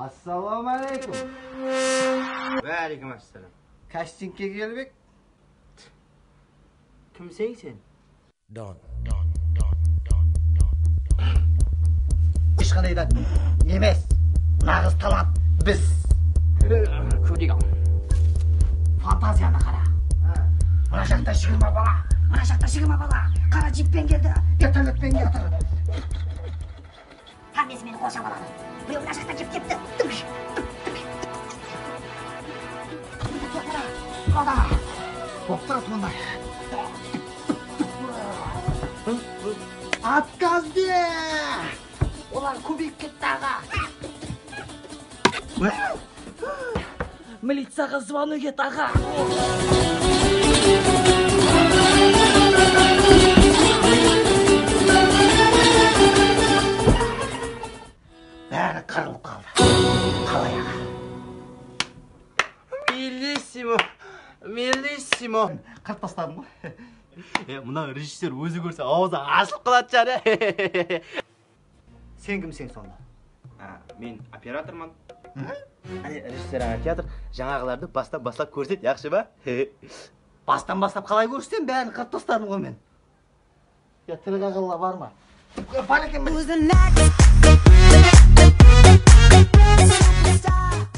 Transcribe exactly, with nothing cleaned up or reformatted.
Assalawma aleykum. Wa aleykum assalam. Kastingke kelip edi. Kimseń sen? Don. Hesh qanday da emes. Naǵız talant biz. Kórdik-aw. Fantaziyanı qara. Mına jaqta jigirma bala, mına jaqta jigirma bala. Qara jippen keldi, vertolyotpen keldi. Hámmesi meni qorshap aladı. Birew mına jaqta kep kepti. Toqta, toqta. Bop turadı onday. Otkaz ber! Olar kóbeyip ketti, aǵa. Miliciyaǵa zvonok et, aǵa. Bári qırılıp qaldı. Qalay, aǵa? Bellissimo, bellissimo. Qırıp tastadım ǵoy. E, mına rejissyor ózi kórse, awzı ashılıp qaladı shıǵar, e. Sen kimseń sonda? A, men operatorman. Áne, rejissyor aǵa, teatr, jańaǵılardı bastan baslap kórset, yaqshı ma? Bastan baslap qalay kórsetsem, bárin qırıp tastadım ǵoy men. Ya, tiri qaǵanlar bar ma? Bar eken, mine. Who's the next superstar?